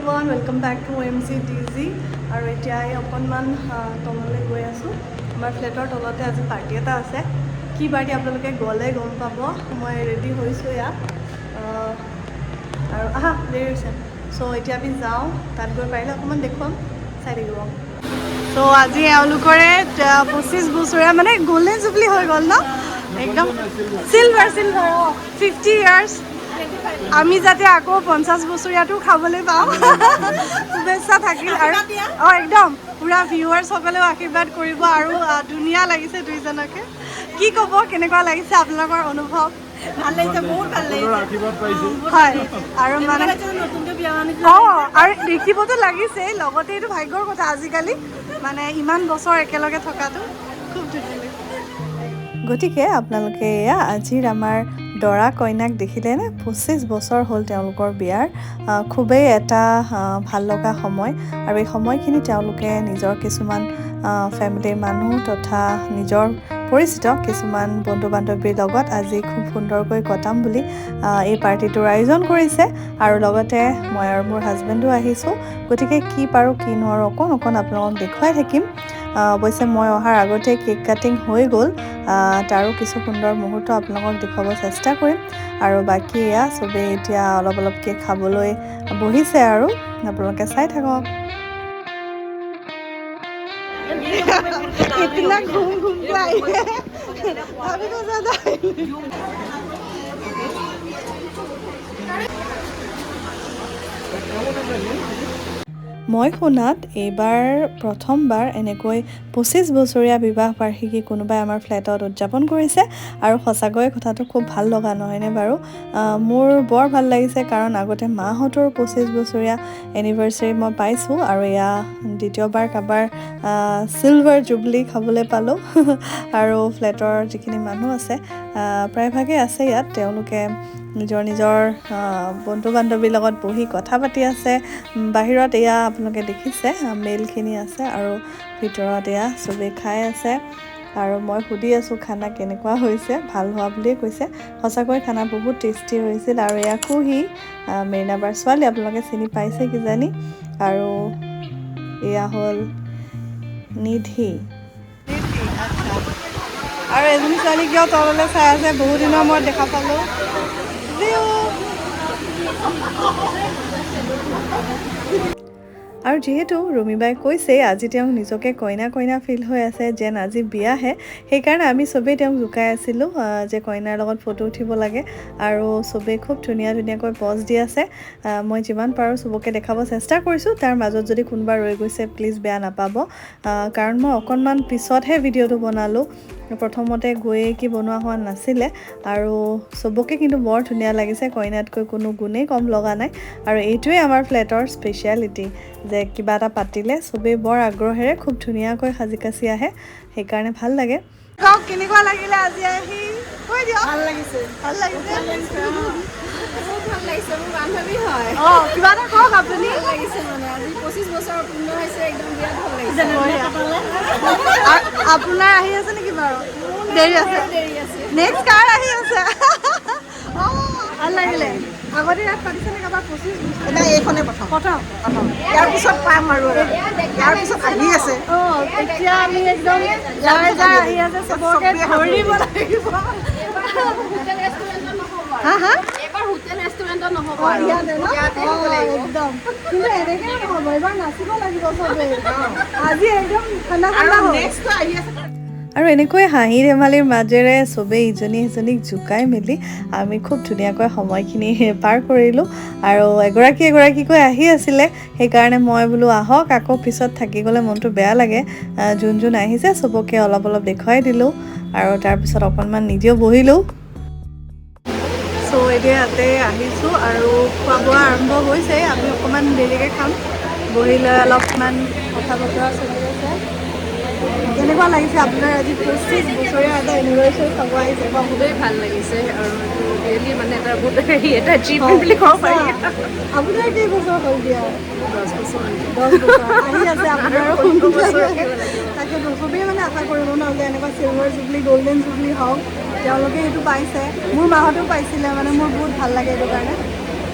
Everyone, welcome back to MCDG. আৰু এতিয়া এই অকণমান তললৈ গৈ আছোঁ। আমাৰ ফ্লেটৰ তলতে আজি পাৰ্টি এটা আছে। কি পাৰ্টি আপোনালোকে গ'লে গম পাব। মই ৰেডি হৈছোঁ ইয়াত আৰু আহা, দেৰি হৈছে। চ' এতিয়া আমি যাওঁ, তাত গৈ পাৰিলে অকণমান দেখুৱাম, চাই থাকিব। চ' আজি এওঁলোকৰে 25 বছৰীয়া, মানে গল্ডেন জুবলি হৈ গ'ল ন, একদম চিলভাৰ চিলভাৰ, অঁ, 50 ইয়াৰ্ছ। আমি যাতে আকৌ 50 বছৰীয়াটো খাবলৈ পাওঁ, শুভেচ্ছা থাকিল। আৰু অঁ, একদম পূৰা ভিউৱাৰ্ছসকলেও আশীৰ্বাদ কৰিব। আৰু ধুনীয়া লাগিছে দুইজনকে। কি ক'ব, কেনেকুৱা লাগিছে আপোনালোকৰ অনুভৱ? ভাল লাগিছে, বহুত ভাল লাগিছে। আশীৰ্বাদ পাইছো। হয়, আৰু মানে নতুনকৈ বিয়া হোৱা নিচিনা। অঁ, আৰু দেখিবতো লাগিছেই, লগতে এইটো ভাগ্যৰ কথা আজিকালি, মানে ইমান বছৰ একেলগে থকাটো খুব ধুনীয়া লাগিছে। গতিকে আপোনালোকে এয়া আজিৰ আমাৰ দৰা কইনাক দেখিলেনে? 25 বছৰ হ'ল তেওঁলোকৰ বিয়াৰ। খুবেই এটা ভাল লগা সময় আৰু এই সময়খিনি তেওঁলোকে নিজৰ কিছুমান ফেমিলিৰ মানুহ তথা নিজৰ পৰিচিত কিছুমান বন্ধু বান্ধৱীৰ লগত আজি খুব সুন্দৰকৈ কটাম বুলি এই পাৰ্টিটোৰ আয়োজন কৰিছে। আৰু লগতে মই আৰু মোৰ হাজবেণ্ডো আহিছোঁ। গতিকে কি পাৰোঁ কি নোৱাৰোঁ অকণ অকণ আপোনালোকক দেখুৱাই থাকিম। অৱশ্যে মই অহাৰ আগতে কেক কাটিং হৈ গ'ল। তাৰো কিছু সুন্দৰ মুহূৰ্ত আপোনালোকক দেখুৱাব চেষ্টা কৰিম। আৰু বাকী এয়া চবেই এতিয়া অলপ অলপকৈ খাবলৈ বহিছে আৰু আপোনালোকে চাই থাকক। इतना घूम घूम के आई है, अभी तो ज्यादा। মই শুনাত এইবাৰ প্ৰথমবাৰ এনেকৈ 25 বছৰীয়া বিবাহ বাৰ্ষিকী কোনোবাই আমাৰ ফ্লেটত উদযাপন কৰিছে। আৰু সঁচাকৈয়ে কথাটো খুব ভাল লগা নহয়নে বাৰু? মোৰ বৰ ভাল লাগিছে, কাৰণ আগতে মাহঁতৰ 25 বছৰীয়া এনিভাৰ্চাৰী মই পাইছোঁ আৰু এয়া দ্বিতীয়বাৰ কাৰোবাৰ চিলভাৰ জুবলি খাবলৈ পালোঁ। আৰু ফ্লেটৰ যিখিনি মানুহ আছে, প্ৰায়ভাগেই আছে ইয়াত, তেওঁলোকে নিজৰ নিজৰ বন্ধু বান্ধৱীৰ লগত বহি কথা পাতি আছে। বাহিৰত এয়া আপোনালোকে দেখিছে মেলখিনি আছে আৰু ভিতৰত এয়া চবেই খাই আছে। আৰু মই সুধি আছোঁ খানা কেনেকুৱা হৈছে, ভাল হোৱা বুলিয়ে কৈছে। সঁচাকৈ খানা বহুত টেষ্টি হৈছিল। আৰু এয়া কুহি, মেৰিনাবাৰ ছোৱালী, আপোনালোকে চিনি পাইছে কিজানি। আৰু এয়া হ'ল নিধি। আৰু এজনী ছোৱালী কিয় তললৈ চাই আছে? বহুত দিনৰ মূৰত দেখা পালোঁ। জিউ। আৰু যিহেতু ৰুমিবাই কৈছেই আজি তেওঁক নিজকে কইনা কইনা ফিল হৈ আছে, যেন আজি বিয়াহে, সেইকাৰণে আমি চবেই তেওঁক জোকাই আছিলোঁ যে কইনাৰ লগত ফটো উঠিব লাগে। আৰু চবেই খুব ধুনীয়া ধুনীয়াকৈ পজ দি আছে। মই যিমান পাৰোঁ চবকে দেখাব চেষ্টা কৰিছোঁ। তাৰ মাজত যদি কোনোবা ৰৈ গৈছে, প্লিজ বেয়া নাপাব, কাৰণ মই অকণমান পিছতহে ভিডিঅ'টো বনালোঁ। প্ৰথমতে গৈয়ে কি বনোৱা হোৱা নাছিলে। আৰু চবকে কিন্তু বৰ ধুনীয়া লাগিছে, কইনাতকৈ কোনো গুণেই কম লগা নাই। আৰু এইটোৱেই আমাৰ ফ্লেটৰ স্পেচিয়েলিটি যে কিবা এটা পাতিলে চবেই বৰ আগ্ৰহেৰে খুব ধুনীয়াকৈ সাজি কাচি আহে, সেইকাৰণে ভাল লাগে। কওক, কেনেকুৱা লাগিলে আজি আহি, কৈ দিয়ক। ভাল লাগিছে। ভাল লাগিছে। বহুত ভাল লাগিছে, মোৰ বান্ধৱী হয়। অঁ, কিবা এটা কওক আপুনি। ভাল লাগিছে, মানে আজি 25 বছৰ পূৰ্ণ হৈছে, একদম বিৰাট ভাল লাগিছে। আপোনাৰ আহি আছে নেকি বাৰু? দেৰি আছে। দেৰি আছে। নেক্সট কাৰ আহি আছে? অঁ, ভাল লাগিলে। আগতে ইয়াত পাতিছেনে কাৰোবাৰ 25 বছৰ? নাই, এইখনে প্ৰথম। প্ৰথম। প্ৰথম। ইয়াৰ পিছত পাম আৰু ইয়াৰ পিছত আহি আছে। অঁ, এতিয়া আমি একদম যাৰ যাৰ আহি আছে চবকে ধৰিব লাগিব। হোটেল ৰেষ্টুৰেণ্টত নহ'ব। হা হা। এবাৰ হোটেল ৰেষ্টুৰেণ্টত নহ'ব। অঁ, ইয়াতে ন? ইয়াতে হ'ব অঁ, লাগিব। একদম। কিন্তু এনেকে নহ'ব, এবাৰ নাচিব লাগিব চবেই। আজি একদম ঠাণ্ডা ঠাণ্ডা আৰু হ'ল। নেক্সটটো আহি আছে। আৰু এনেকৈ হাঁহি ধেমালিৰ মাজেৰে চবেই ইজনী সিজনীক জোকাই মেলি আমি খুব ধুনীয়াকৈ সময়খিনি পাৰ কৰিলোঁ। আৰু এগৰাকী এগৰাকীকৈ আহি আছিলে, সেইকাৰণে মই বোলো আহক, আকৌ পিছত থাকি গ'লে মনটো বেয়া লাগে। যোন যোন আহিছে চবকে অলপ অলপ দেখুৱাই দিলোঁ আৰু তাৰপিছত অকণমান নিজেও বহিলোঁ। চ' এতিয়া ইয়াতে আহিছোঁ আৰু খোৱা বোৱা আৰম্ভ হৈছে। আমি অকণমান দেৰিকৈ খাম, বহি লৈ অলপমান কথা বতৰা চলি আছে। কেনেকুৱা লাগিছে আপোনাৰ আজি 25 বছৰীয়া এটা এনিভাৰ্চাৰী খাব আহিছে? খুবেই ভাল লাগিছে আৰু এইটো ৰিয়েলি মানে এটা বহুত হেৰি এটা এচিভমেণ্ট বুলি ক'ব পাৰি। আপোনাৰ কেইবছৰ হ'ল বিয়াৰ? 10 বছৰ। 10 বছৰ আহি আছে আপোনাৰো। 15 বছৰ আহিব লাগিব। তাকেতো, চবেই মানে আশা কৰিব ন যে এনেকুৱা চিলভাৰ জুবলি, গল্ডেন জুবলি হওক। তেওঁলোকে সেইটো পাইছে, মোৰ মাহঁতেও পাইছিলে, মানে মোৰ বহুত ভাল লাগে এইটো কাৰণে।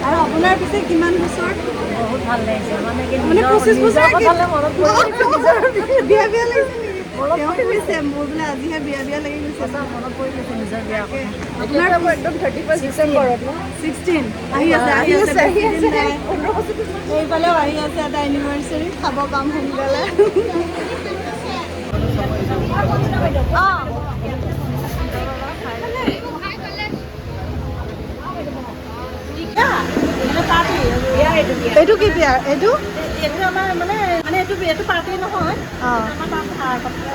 আৰু আপোনাৰ পিছে কিমান বছৰ? বহুত ভাল লাগিছে, মানে কি মানে 25 বছৰ কথালে মনত পৰি বিয়া বিয়া লাগিছে নেকি? তেওঁ কৈছে মোৰ বোলে আজিহে বিয়া বিয়া লাগি গৈছে। মনত পৰি গৈছে নিজৰ বিয়া। আপোনাৰ একদম 31 ডিচেম্বৰত ন? 16 আহি আছে, আহি আছে, আহি আছে। এইফালেও আহি আছে এটা এনিভাৰ্চাৰী, খাব পাম সোনকালে। এইটো কি বিয়াৰ? এইটো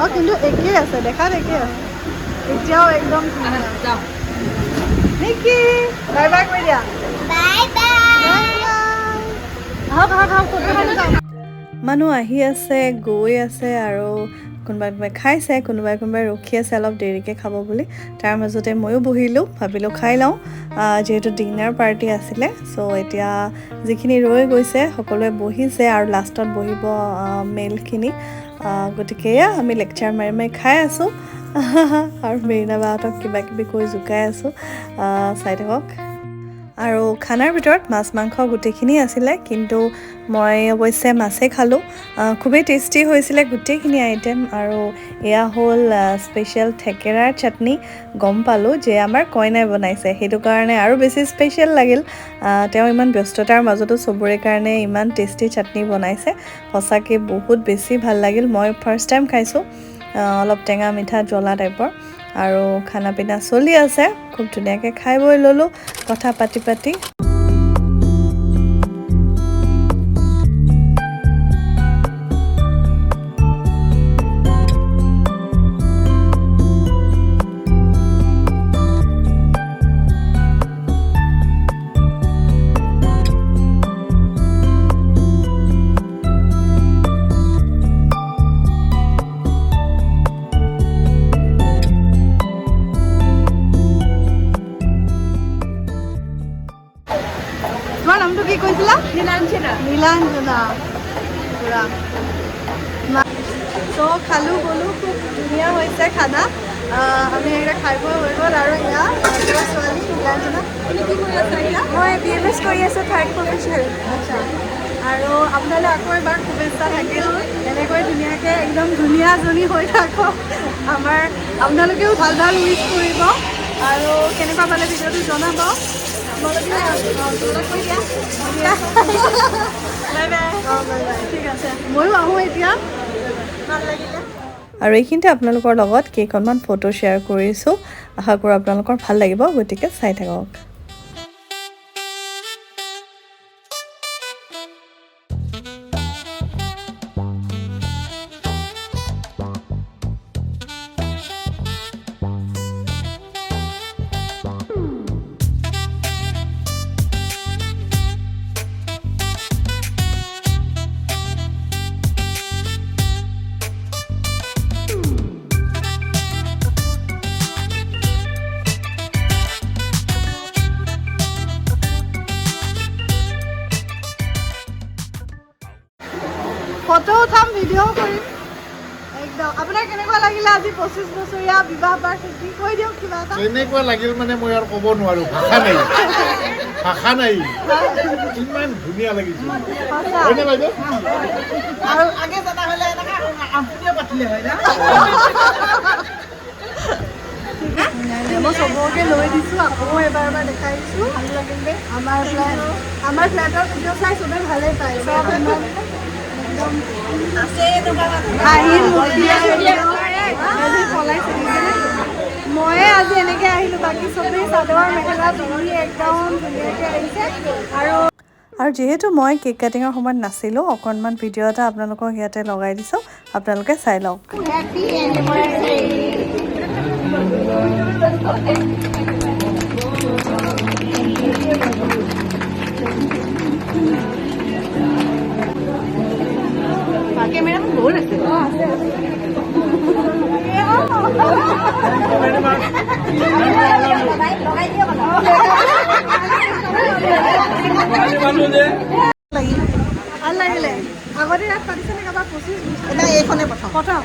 অঁ, কিন্তু একেই আছে, দেখাত একেই আছে এতিয়াও, একদম ধুনীয়া। নিকি, বাই বাই কৰি দিয়া। Bye bye. আহক আহক আহক, ফটো এখন উঠাওঁ। মানুহ আহি আছে, গৈ আছে, আৰু কোনোবাই কোনোবাই খাইছে, কোনোবাই কোনোবাই ৰখি আছে অলপ দেৰিকৈ খাব বুলি। তাৰ মাজতে ময়ো বহিলোঁ, ভাবিলোঁ খাই লওঁ, যিহেতু ডিনাৰ পাৰ্টি আছিলে। চ' এতিয়া যিখিনি ৰৈ গৈছে সকলোৱে বহিছে, আৰু লাষ্টত বহিব মেলখিনি। গতিকে এয়া আমি লেকচাৰ মাৰি মাৰি খাই আছোঁ আৰু মেৰিনা বাহঁতক কিবা কিবি কৈ জোকাই আছোঁ, চাই থাকক। আৰু খানাৰ ভিতৰত মাছ মাংস গোটেইখিনি আছিলে, কিন্তু মই অৱশ্যে মাছেই খালোঁ। খুবেই টেষ্টি হৈছিলে গোটেইখিনি আইটেম। আৰু এয়া হ'ল স্পেচিয়েল থেকেৰাৰ চাটনি। গম পালোঁ যে আমাৰ কইনাই বনাইছে, সেইটো কাৰণে আৰু বেছি স্পেচিয়েল লাগিল। তেওঁ ইমান ব্যস্ততাৰ মাজতো চবৰে কাৰণে ইমান টেষ্টি চাটনি বনাইছে, সঁচাকৈ বহুত বেছি ভাল লাগিল। মই ফাৰ্ষ্ট টাইম খাইছোঁ, অলপ টেঙা মিঠা জ্বলা টাইপৰ। আৰু খানা পিনা চলি আছে, খুব ধুনীয়াকৈ খাই বৈ ল'লোঁ কথা পাতি পাতি। তোমাৰ নামটো কি কৈছিলা? নীলাঞ্জনা। নীলাঞ্জনা। পুৰা ত' খালোঁ বলোঁ, খুব ধুনীয়া হৈছে খানা। আমি এইকেইটা খাই বৈ হৈ গ'ল। আৰু এয়া ছোৱালী নীলাঞ্জনা, তুমি কি কৰি আছা এতিয়া? মই BMS কৰি আছোঁ, থাৰ্ড প্ৰফেচনেল। আচ্ছা, আৰু আপোনালৈ আকৌ এবাৰ শুভেচ্ছা থাকিল। এনেকৈ ধুনীয়াকৈ একদম ধুনীয়াজনী হৈ থাকক। আমাৰ আপোনালোকেও ভাল ভাল উইচ কৰিব, আৰু কেনেকুৱা পালে ভিডিঅ'টো জনাব। Bye bye. অঁ, বাই বাই। ঠিক আছে, ময়ো আহোঁ এতিয়া। ভাল লাগিলে। আৰু এইখিনিতে আপোনালোকৰ লগত কেইখনমান ফটো শ্বেয়াৰ কৰিছোঁ, আশা কৰোঁ আপোনালোকৰ ভাল লাগিব, গতিকে চাই থাকক। ফটো উঠাম, ভিডিঅ' কৰিম একদম। আপোনাৰ কেনেকুৱা লাগিলে আজি 25 বছৰীয়া বিবাহ বাৰ্ষিকী? কৈ দিয়ক কিবা এটা। কেনেকুৱা লাগিল মানে মই আৰু ক'ব নোৱাৰোঁ, ভাষা নাই, ভাষা নাই, ইমান ধুনীয়া লাগিছে। হয়নে বাইদেউ? আৰু আগে জনা হ'লে এনেকৈ আপুনিও পাতিলে হয় না? মই চবকে লৈ দিছোঁ, আকৌ এবাৰ এবাৰ দেখাই দিছোঁ। ভাল লাগিল দেই। আমাৰ ফ্লেটৰ ভিডিঅ' চাই চবেই ভালেই পায়। চব ইমান একদম পলাইছে। ময়ে আজি এনেকৈ আহিলোঁ, বাকী চবেই চাদৰ মেখেলা পিন্ধি একদম ধুনীয়াকৈ আহিছে। আৰু আৰু যিহেতু মই কেক কাটিঙৰ সময়ত নাছিলোঁ, অকণমান ভিডিঅ' এটা আপোনালোকক ইয়াতে লগাই দিছোঁ, আপোনালোকে চাই লওক। ভাল লাগিলে। আগতে ইয়াত পাতিছেনে কাৰোবাৰ 25 বছৰ? নাই, এইখনে প্ৰথম। প্ৰথম।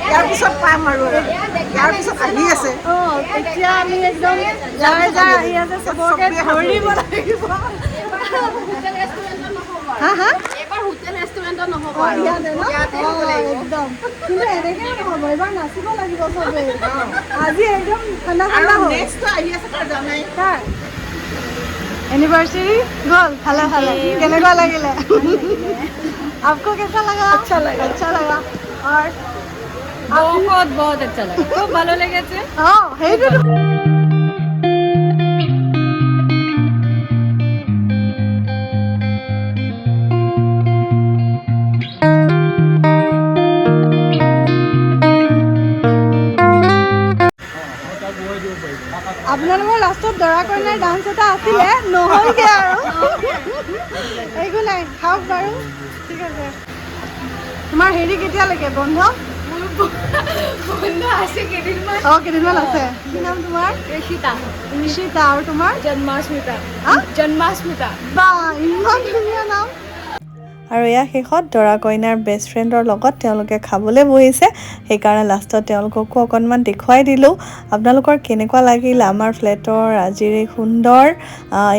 ইয়াৰ পিছত পাম আৰু, ইয়াৰ পিছত আহি আছে। অঁ, এতিয়া আমি একদম যাৰ যাৰ আহি আছে চবকে ধৰিব লাগিব। ইয়াতে ন? একদম। কিন্তু এনেকে নহ'ব, এইবাৰ নাচিব লাগিব চবেই। আজি একদম ঠাণ্ডা ঠাণ্ডা হ'ল। কাৰ এনিভাৰ্চাৰী গ'ল ভালে ভালে? কেনেকুৱা লাগিলে? आपको कैसा लगा? अच्छा लगा, अच्छा लगा। और বহুত বহুত আচ্ছা লাগে, খুব ভালো লেগেছে। অঁ, সেইটো। আপোনালোকৰ লাষ্টত দৰা কইনাৰ ডান্স এটা আছিলে, নহ'লগে আৰু। একো নাই, খাওক বাৰু। ঠিক আছে। তোমাৰ হেৰি কেতিয়ালৈকে বন্ধ? বন্ধ আছে কেইদিনমান। অঁ, কেইদিনমান আছে। কি নাম তোমাৰ? ঋষিতা। ঋষিতা। আৰু তোমাৰ? জন্মাস্মিতা। হা? জন্মাস্মিতা। বা, ইমান ধুনীয়া নাম। আৰু এয়া শেষত দৰা কইনাৰ বেষ্ট ফ্ৰেণ্ডৰ লগত তেওঁলোকে খাবলৈ বহিছে, সেইকাৰণে লাষ্টত তেওঁলোককো অকণমান দেখুৱাই দিলোঁ। আপোনালোকৰ কেনেকুৱা লাগিল আমাৰ ফ্লেটৰ আজিৰ এই সুন্দৰ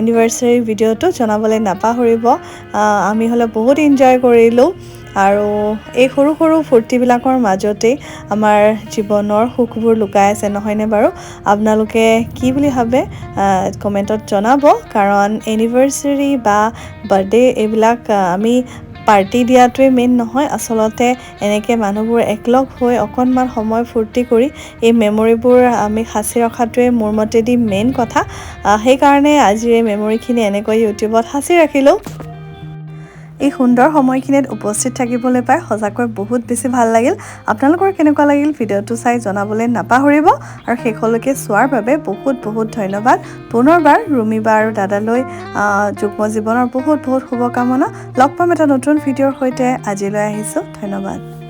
এনিভাৰ্চাৰী ভিডিঅ'টো জনাবলৈ নাপাহৰিব। আমি হ'লে বহুত এনজয় কৰিলোঁ আৰু এই সৰু সৰু ফূৰ্তিবিলাকৰ মাজতেই আমাৰ জীৱনৰ সুখবোৰ লুকাই আছে, নহয়নে বাৰু? আপোনালোকে কি বুলি ভাবে কমেণ্টত জনাব, কাৰণ এনিভাৰ্চাৰী বা বাৰ্থডে এইবিলাক আমি পাৰ্টি দিয়াটোৱে মেইন নহয়। আচলতে এনেকৈ মানুহবোৰ একলগ হৈ অকণমান সময় ফূৰ্তি কৰি এই মেমৰিবোৰ আমি সাঁচি ৰখাটোৱে মোৰ মতেদি মেইন কথা। সেইকাৰণে আজিৰ এই মেমৰিখিনি এনেকৈ ইউটিউবত সাঁচি ৰাখিলোঁ। এই সুন্দৰ সময়খিনিত উপস্থিত থাকিবলৈ পাই সঁচাকৈ বহুত বেছি ভাল লাগিল। আপোনালোকৰ কেনেকুৱা লাগিল ভিডিঅ'টো চাই জনাবলৈ নাপাহৰিব আৰু শেষলৈকে চোৱাৰ বাবে বহুত বহুত ধন্যবাদ। পুনৰবাৰ ৰুমি বা আৰু দাদালৈ যুগ্ম জীৱনৰ বহুত বহুত শুভকামনা। লগ পাম এটা নতুন ভিডিঅ'ৰ সৈতে। আজিলৈ আহিছোঁ, ধন্যবাদ।